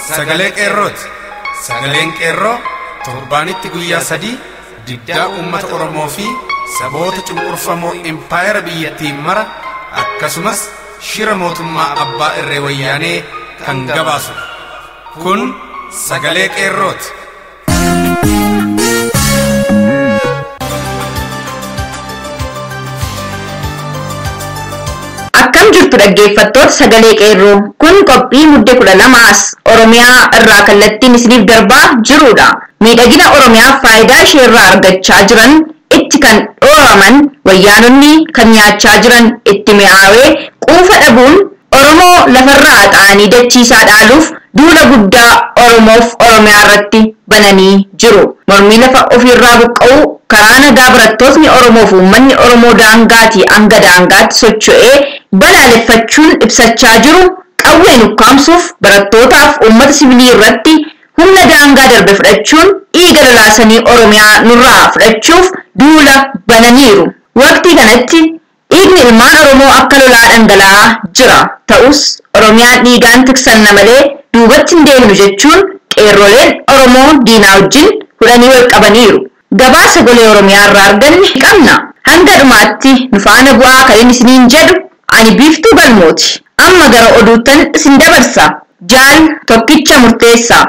Sagalee Qeerrooti. Sagaleen Qeerroo torbaanitti guyyaa 3 diddaa uummata Oromoo fi saboota cunqurfamoo impaayera biyyattii mara akkasumas shira mootummaa abbaa irree wayyaanee kan gabaasudha. Kun Sagalee Qeerrooti. Akkam jirtu dhaggeeffattoota Sagalee Qeerroo? Kun qophii mudde 12 Oromiyaa irraa kallattiin isiniif darbaa jirudha. Miidhagina Oromiyaaf faayidaa ishee irraa argachaa jiran itti kan dhooraman, wayyaanonni kan nyaachaa jiran itti mi'aawee quufa dhabuun Oromoo lafarraa xaanii dachiisaa dhaaluuf duula guddaa Oromoof Oromiyaa irratti bananii jiru. Mormii lafa ofiirraa buqqa'uu karaa nagaa barattootni Oromoo fi uummanni Oromoo daangaatii hanga daangaatti socho'ee balaaleffachuun ibsachaa jiru qawween ukkaamsuuf barattootaaf uummata sibiilii irratti humna daangaa darbe fudhachuun dhiiga lolaasanii Oromiyaa nurraa fudhachuuf duula bananiiru. Waqtii kanatti dhiigni ilmaan Oromoo akka lolaa dhangala'aa jira. Ta'us Oromiyaan dhiigaan tiksanna malee duubatti hin deemnu jechuun qeerroleen Oromoo diinaa wajjin hudhanii wal qabaniiru. Gabaasa golee Oromiyaa irraa arganne qabna. Hanga dhumaatti nu faana bu'aa kan inni isiniin jedhu ani Biiftuu Galmooti. Amma gara oduuttan isin dabarsa. Jaal Tokkicha Murteessaa.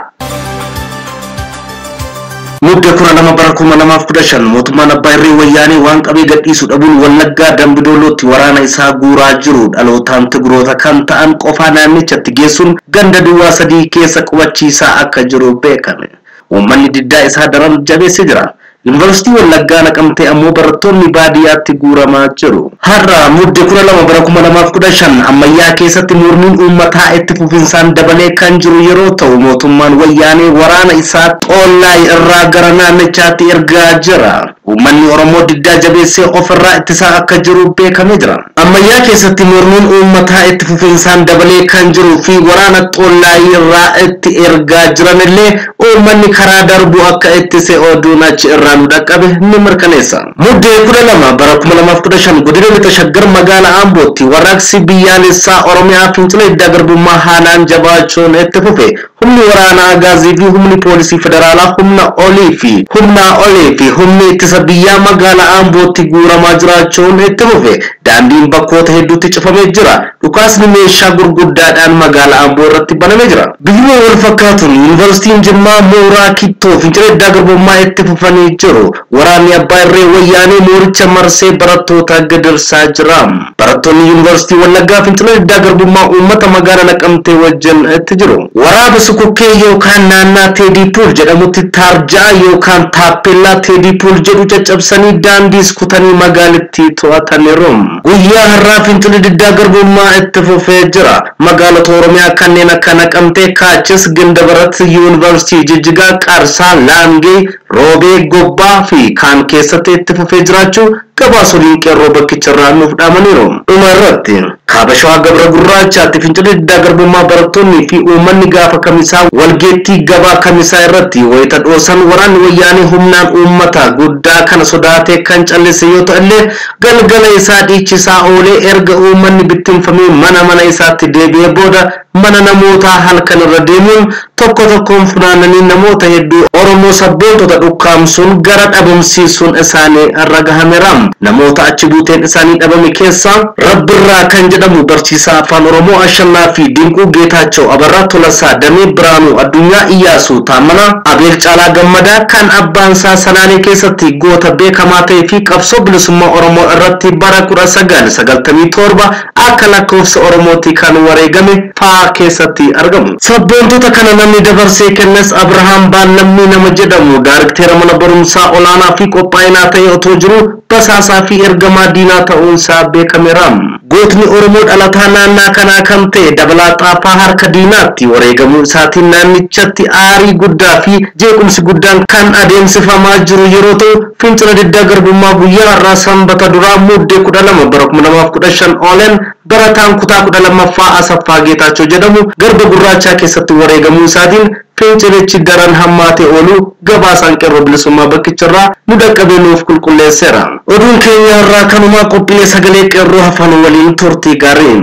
Mudde 12 bara 2015 mootummaan abbaa irree wayyaanee waan qabee gadhiisu dhabuun Wallaggaa Dambidoolootti waraana isaa guuraa jiru dhalootaan Tigiroota kan ta'an qofaa naannichatti geessuun ganda duwwaa 3 keessa qubachiisaa akka jiru beekame. Uummanni diddaa isaa daran jabeessee jira. Yuunivarsiitii Wallaggaa Naqamtee ammoo barattoonni baadiyyaatti guuramaa jiru. Har'a mudde 12 bara 2015 ammayyaa keessatti mormiin uummataa itti fufinsaan dabalee kan jiru yeroo ta'u mootummaan wayyaanee waraana isaa xoollaa irraa gara naannichaatti ergaa jira. Uummanni Oromoo diddaa jabeessee ofirraa ittisaa akka jiru beekamee jira. Ammayyaa keessatti mormiin uummataa itti fufinsaan dabalee kan jiruu fi waraana xoollaa irraa itti ergaa jiranillee uummanni karaa darbu akka ittise oduun achi irraa nu dhaqqabe ni mirkaneessa. Muddee 12 bara 2015 godina lixa Shaggar magaalaa Ambootti warraaqsi biyyaalessaa Oromiyaa fincila diddaa garbummaa haalaan jabaachuun itti fufe. Humni waraanaa Agaazii fi humni poolisii federaalaa humna olii fi humna olii fi humni ittisa biyyaa magaalaa Ambootti guuramaa jiraachuun itti fufe. Daandiin bakkoota hedduutti cufamee jira. Dhukaasni meeshaa gurguddaadhaan magaalaa Amboo irratti banamee jira. Bifuma wal fakkaatuun Yuunivarsiitiin Jimmaa mooraa Kittoo fincila diddaa garbummaa itti fufanii jiru. Waraanni abbaa irree wayyaanee mooricha marsee barattoota gadirsaa jira. Barattoonni Yuunivarsiitii Wallaggaa fincila diddaa garbummaa uummata magaalaa Naqamtee wajjin itti jiru. Waraaba Sukukkee yookaan naannaa Teedii Puul jedhamutti taarja'a yookaan taappellaa Teedii Puul jedhu caccabsanii daandiis kutanii magaalittii to'ataniiru. Guyyaa har'aa fincilli diddaa garbummaa itti fufee jira. Magaalota Oromiyaa kanneen akka Naqamtee, Kaachis, Gindabarat, Yuunivarsiitii Jijjigaa, Qarsaa, Laangee, Roobee, Gobbaa fi kaan keessatti itti fufee jiraachuu gabaasoliin qeerroo bakkicharraa nuuf dhaamaniiru. Dhuma irratti kaaba Shawaa Gabra Gurraachaatti fincilli diddaa garbummaa barattoonni fi uummanni gaafa kamisaa walgeettii gabaa kamisaa irratti wayita dhoosan waraanni wayyaanee humnaan uummata guddaa kana sodaatee kan callise yoo ta'ellee galgala isaa dhiichisaa oolee erga uummanni bittinfamee mana mana isaatti deebi'ee booda mana namootaa halkan irra deemuun tokko tokkoon funaananii namoota hedduu Oromoo sabboontota dhukkaamsuun gara dhabamsiisuun isaanii irra gahameera. Namoota achi buuteen isaanii dhabame keessaa Rabbirraa kan jedhamu barsiisaa afaan Oromoo Ashannaa fi Dinquu Geetaachoo Abarraa Tolasaa Damee Biraanuu Addunyaa Iyyaasuu Taammanaa Abeel Caalaa Gammadaa kan abbaan isaa Salaalee keessatti goota beekamaa ta'ee fi qabsoo bilisummaa Oromoo irratti bara 1997 akka lakkoofsa Oromootti kan wareegame fa'aa keessatti argamu. Sabboontota kana namni dabarsee kennes Abrahaam Baallammii nama jedhamu daarikteera mana barumsaa olaanaa fi qophaa'inaa ta'e otoo jiru basaasaa fi ergamaa diinaa ta'uunsaa beekameera. Gootni Oromoo dhalataa naannaa kanaa kan ta'e Dabalaa Xaafaa harka diinaatti wareegamuu isaatiin naannichatti aarii guddaa fi jeequmsi guddaan kan adeemsifamaa jiru yeroo ta'u fincila diddaa garbummaa guyyaa har'aa sanbata duraa muddee 12 bara 2015 ooleen barataan kutaa 12ffaa Asaffaa Geetaachoo jedhamu garba gurraachaa keessatti wareegamuu isaatiin fincilichi daran hammaatee ooluu gabaasaan qeerroo bilisummaa bakkicharraa nu dhaqqabee nuuf qulqulleesseera. Oduun keenya har'aa kanumaa qophiilee sagalee qeerroo hafan waliin turtii gaarii.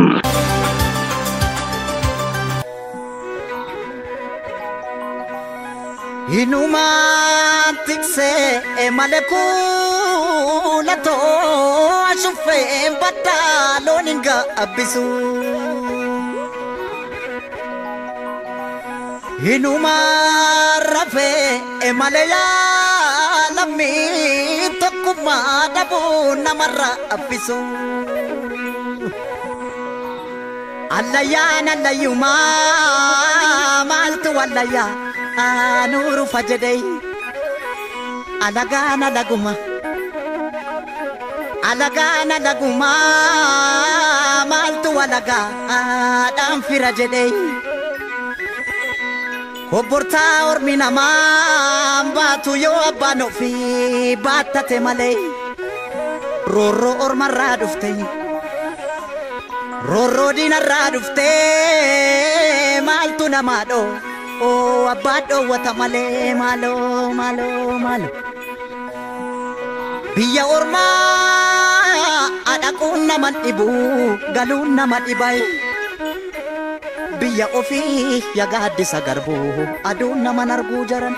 Inumaan tiksee malee kuulatoo ashuufee baddaa loon hin gaabbisu. Inumaan rafee malee yaalamii tokkummaa dhabuu namarraa abbisu. Allayyaan allayyumaa maaltu allayyaa anuuru fajedhee alagaan alaguma alagaan alaguma maaltu alagaa dhaan fira jedhee kobbortaa ormi namaa baatu yoo abbaan ofii baattate malee roorroo ormarraa dhufte roorroo diinarraa dhufte maaltu namaa dhoo oo abbaa dhoowwata malee maaloo maaloo maaloo biyya ormaa dhaquun nama dhibu galuun nama dhibai biyya ofii yagaaddisa garbuu aduun nama arguu jaran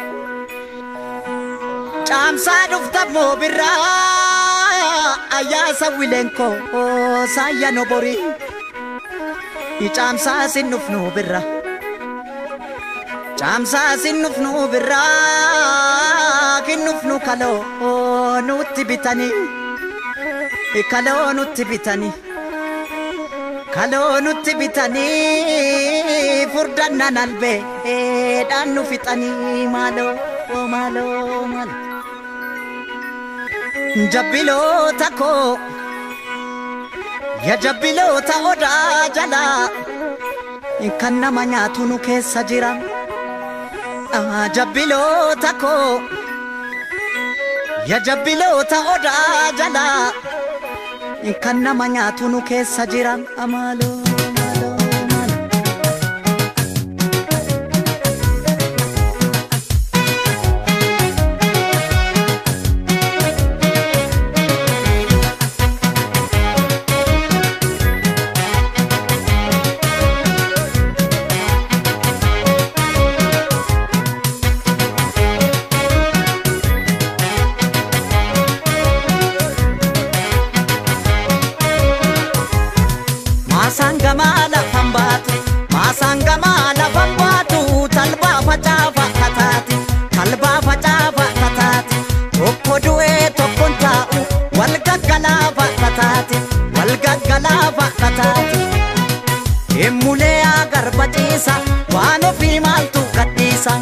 caamsaa dhuftammoo birraa ayyaasa wileenkoo saayya noborii caamsaa sin dhufnu birra caamsaa sin dhufnu birraa kinnufnu kaloo nutti bitanii kaloo nutti bitanii kaloo nutti bitanii furdannan albee dhaan nu fixanii maaloo maaloo maaloo jabbiloota koo ya jabbiloota odaa jalaa kan nama nyaatu nu keessa jira jabbiloota koo ya jabbiloota odaa jalaa kan nama nyaatu nu keessa jira maaloo maaloo maaloo. Maasangama lafan baatu talbaa facaafa kataati talbaa facaafa kataati tokko du'ee tokkoon taa'u wal gaggalaafa kataati wal gaggalaafa kataati. Emulee agarbachiisa waan ofii maaltu gadhiisa.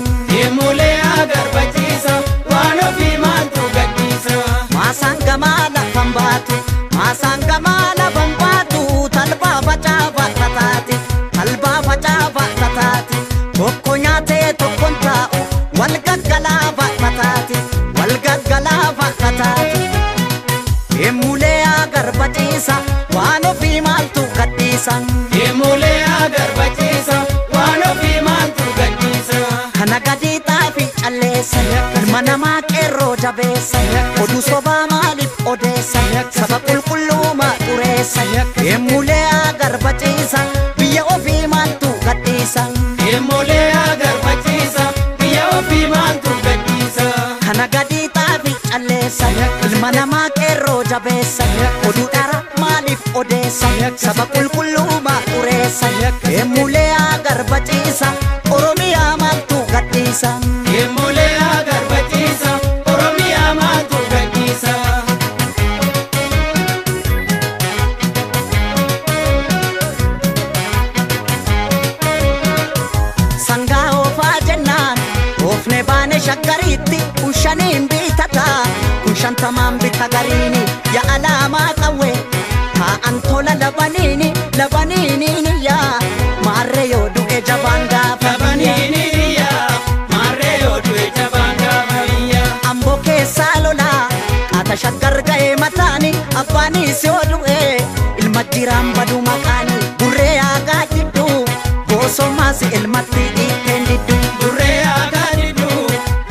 Emulee agarbachiisa waan ofii maaltu gadhiisa. Maasangama lafan baatu maasangama lafan baatu talbaa facaafa kataati. Talbaa facaafa kataati tokko nyaatee tokkoon taa'u wal gaggalaafa kataati wal gaggalaafa kataati. Emulee agarbachiisa waan ofii maaltu gadhiisa. Emulee agarbachiisa waan ofii maaltu gadhiisa. Kana gadi xaafii calleessa ilma namaa qeerroo jabeessa oduu sobaa maaliif odeessa saba qulqulluumaa xureessa. Emulee agarbachiisa biyya ofii maaltu gadhiisa. Emulee agarbachiisa biyya ofii maaltu gadhiisa. Kana gadi xaafii calleessa ilma namaa qeerroo jabeessa oduu dhara maaliif odeessa saba qulqulluumaa xureessa. Emulee agarbachiisa Oromiyaa maaltu gadhiisa. Emulee agarbachiisa Oromiyaa maaltu gadhiisa. Sangaa oofaa jennaan oofne baane shaggariitti kun shaniin bitataa kun shantamaan bita gariini ya alaamaa qawwee taa'an tola labaniini labaniini yaa maarree yoo du'e jabaan gaafa Labaniini yaa maarree yoo du'e jabaan gaafa biyya. Amboo keessaa lolaa qaata shaggar ga'ee mataani abbaanis yoo du'e ilma jiraan baduu maqaani burree aagaa jidduu boosomaas ilmatti dhiitteen didduu. Burree aagaa didduu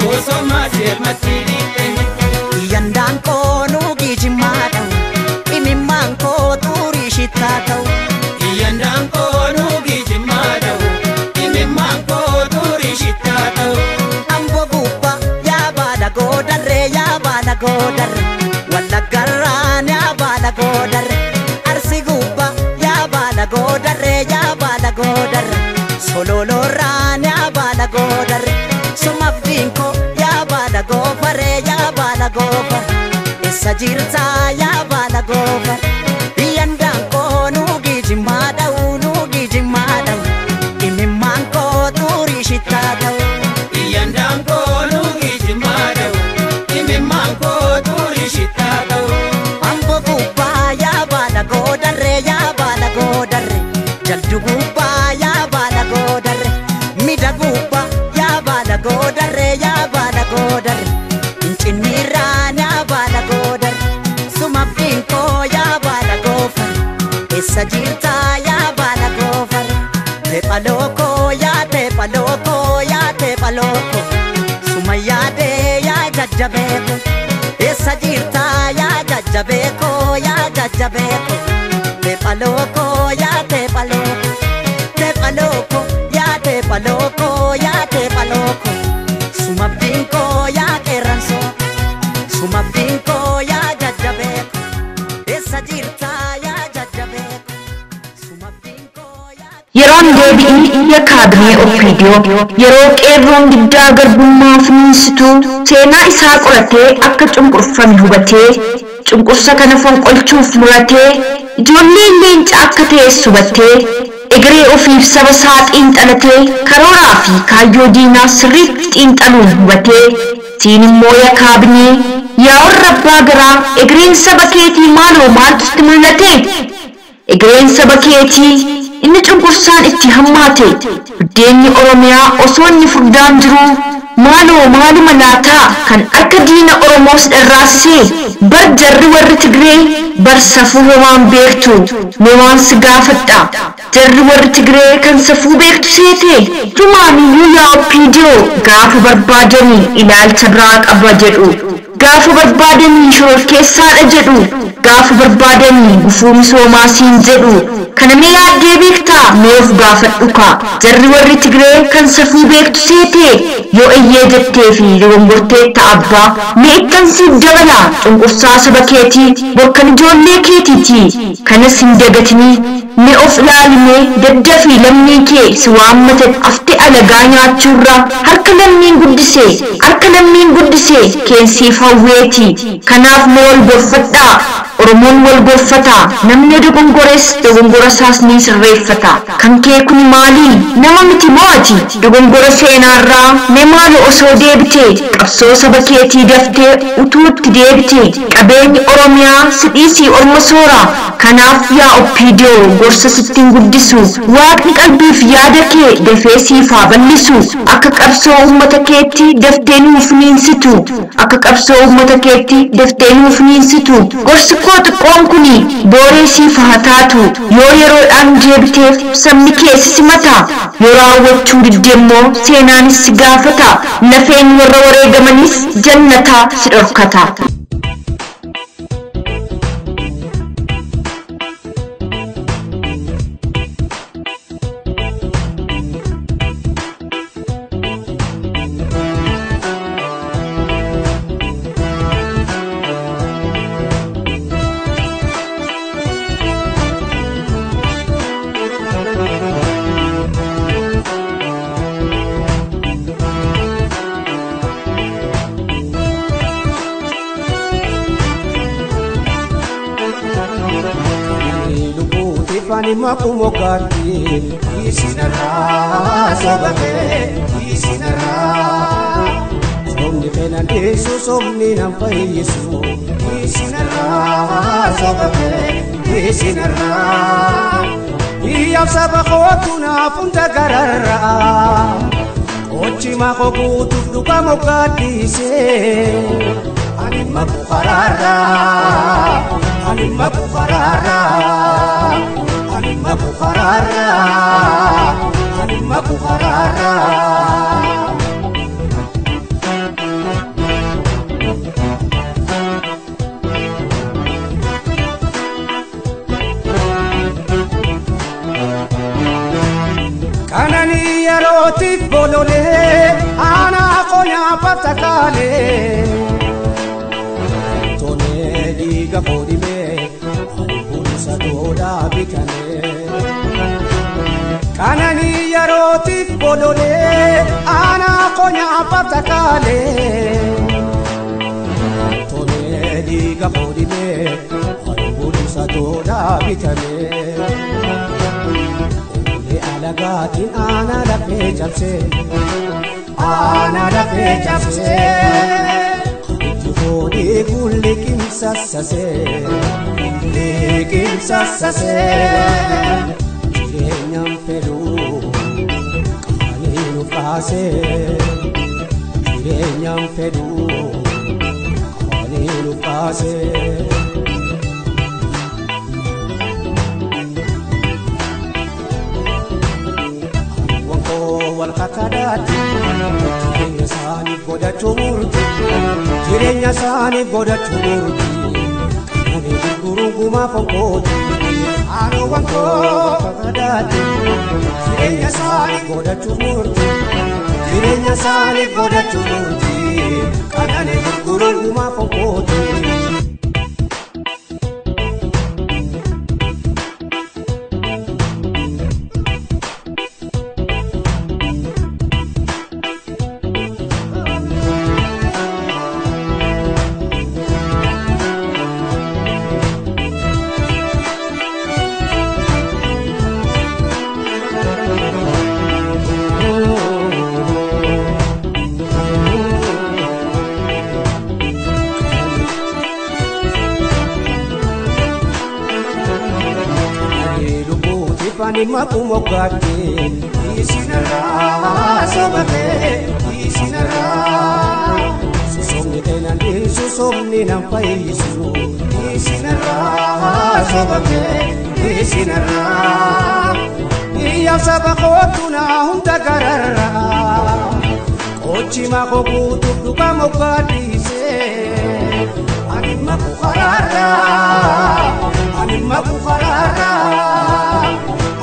boosomaas ilmatti dhiitteen didduu. Yandaan koonuu giijimmaa ta'u imimmaan koo xurii shittaa ta'u. Yandaan koonuu giijimmaa ta'u imimmaan koo xurii shittaa ta'u. Amboo goodarre Wallaggarraan yaa baala goodarre Arsi gubbaa yaa baala goodarre yaa baala goodarre Sololoorraan yaa baala goodarre Sumaaf diinkoo yaa baala goofare yaa baala goofare Eessa jirtaa yaa baala goofare Biyyaan daankoo nuugii jimmaa dha'u nuugii jimmaa dha'u Imimmaan koo xurii shittaa ta'u. Biyyaan daankoo nuugii jimmaa dha'u imimmaan koo xurii shittaa ta'u. Ambo gubbaa yaa baala goodarre yaa baala goodarre Jaldu gubbaa yaa baala goodarre Mida gubbaa yaa baala goodarre yaa baala goodarre Incinniirraan yaa baala goodarre Sumabdiin koo yaa baala goofare Eessa jirtaa yaa baala goofare Teepha lookoo yaa teepha lookoo yaa teepha lookoo Suma yaadee yaa jajjabeeko Eessa jirtaa yaa jajjabeeko yaa jajjabeeko Teepha lookoo yaa teepha lookoo Teepha lookoo yaa teepha lookoo yaa teepha lookoo Sumabdiin koo yaa qeerransoo Sumabdiin koo yaa jajjabeeko Eessa jirtaa yaa jajjabeeko Sumabdiin koo yaa. Yeroon deebi'ii iyya kaabinee Ofiidiyoo yeroo qeerroon diddaa garbummaa finiinsituu seenaa isaa qoratee akka cunqurfame hubatee cunqursa kana fonqolchuuf muratee ijoolleen leenca akka ta'es hubatee egeree ofiif saba isaa xiinxalatee karooraa fi kaayyoo diinaa sirriitti xiinxaluun hubatee siin immoo yaa kaabinee yaa warra abbaa garaa egereen saba keetii maaloo maaltu sitti mul'ate? Egereen saba keetii inni cunqursaan itti hammaate buddeenni Oromiyaa osoo inni furdaan jiruu maaloo maaluma laataa kan akka diina Oromoos dharraasisee bar jarri warri Tigree bar safuu homaan beektu mee waan si gaafadha jarri warri Tigree kan safuu beektu seete tumaaniyyuu yaa Opiidiyoo gaafa barbaadanii ilaalcha biraa qaba jedhu gaafa barbaadanii shororkeessaadha jedhu gaafa barbaadanii gufuu misoomaa siin jedhu kana mee yaaddee beektaa mee of gaafadhu kaa jarri warri Tigree kan safuu beektu seete yoo eeyyee jettee fi dogongorteetta abbaa mee ittan siif dabala cunqursaa saba keetii bokkan ijoollee keetiiti kanas hin dagatinii mee of ilaalimee daddafii lammii kee si waammate aftee alagaa nyaachuurra harka lammiin guddise harka lammiin guddise keensiif hawweeti kanaaf mee wal gorfadhaa Oromoon wal gorfata namni dogongores dogongora isaas ni sirreeffata kan kee kun maali nama miti moo ati dogongora seenaarraa mee maali osoo deebite qabsoo saba keetii daftee utuu itti deebite qabeenyi Oromiyaa si dhiisii orma soora kanaaf yaa Opiidiyoo gorsa sittiin guddisu waaqni qalbiif yaada kee dafee siif haa bal'isu akka qabsoo uummata keetti daftee nuuf niinsitu akka qabsoo uummata keetti daftee nuuf niinsitu gorsi koo xiqqoon kuni booree siif haa taatu yoo yeroodhaan deebiteef sabni kee si simata yoo raawwachuu didde immoo seenaanis si gaafata lafeen warra wareegamanis jannataa si dhorkata. Ani makumo gati isinarraa saba kee isinarraa somni keenan dhiisu somni nan fayyisu isinarraa saba kee isinarraa iyyaaf saba kootu naaf hunda gararraa qochi maqoo guutuuf dhuga moggaadhiisee ani maku karaarraa ani maku karaarraa. Ani maku karaarraa ani maku karaarraa. Kanani yerootiif bololee aanaa qonyaa batakaalee. dhiiga koo dhibee ani bulsa toodhaa bitamee. Qananii yerootiif bololee aanaa koo nyaaphaaf takaalee. Tolee dhiiga koo dhibee ani bulsa toodhaa bitamee. Ulee alagaatiin aanaa lafee cabsee aanaa lafee cabsee. Itti foonii kun liqimsassasee liqimsassasee. Jireenyaan fedhuu qaanii nu kaasee jireenyaan fedhuu qaanii nu kaasee. Hariiwwan koo wal kakadaatti jireenya isaaniif godhachuu murti jireenya isaaniif godhachuu murti qananii gurguruun gumaa fonkooti. Hariiwwan koo wal kakadaatti jireenya isaaniif godhachuu murti jireenya isaaniif godhachuu murti qananii gurguruun gumaa fonkooti. Ani maku moggaatti isinarraa sobatee isinarraa sossobni keenan dhiisu sobni nan fayyisu isinarraa sobatee isinarraa iyyaaf saba kootu naa hunda gararraa qochi makoo guutuuf dhugaa moggaadhiisee ani maku karaarraa ani maku karaarraa.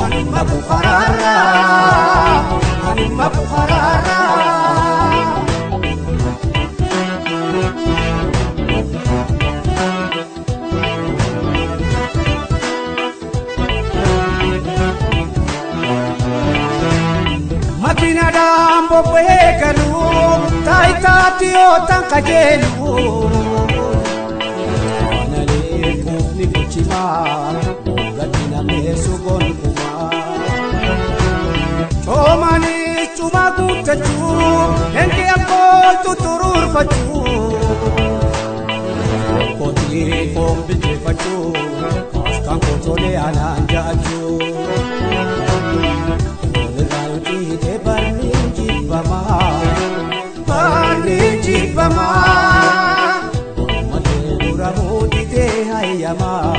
Ani maku karaarraa ani maku karaarraa. Makiinadhaan bobba'ee galuu taayitaatti yoo tan qajeelu. Kanalee quufni gochimaa gadi nameessu gonkumaa. Coomanii cuma guuttachuu leenji alkooltu turuurfachuu. Kootii foon bilcheeffachuu kaastaan kootolee anaan ja'achuu. Foon irraa yoo ciite barni jibbamaa barni jibbamaa. Mormallee muramuu didee hayyamaa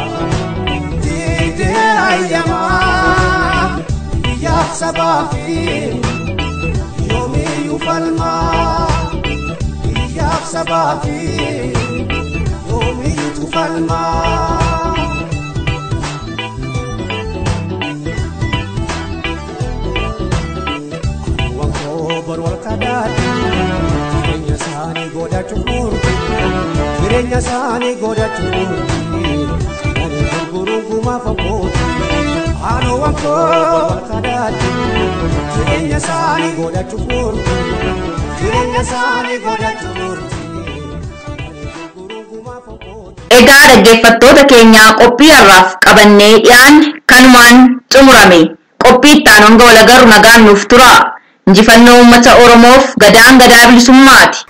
didee hayyamaa. Biyyaaf sabaa fi yoomiyyuu falmaa biyyaaf sabaa fi yoomiyyuu falmaa. Hariiwwan koo bor wal kadaatti jireenya isaanii godhachuu murti jireenya isaanii godhachuu murti qananii gurguruun gumaa fonkooti. Hariiwwan koo bor wal kadaatti jireenya isaanii godhachuu murti jireenya isaanii godhachuu murti qananii gurguruun gumaa fonkooti. Egaa dhaggeeffattoota keenyaa qophii har'aaf qabannee dhiyaanne kanumaan xumurame. Qophii itti aanu hanga wal agarru nagaan nuuf tura. Injifannoo uummata Oromoof gadaan gadaa bilisummaati.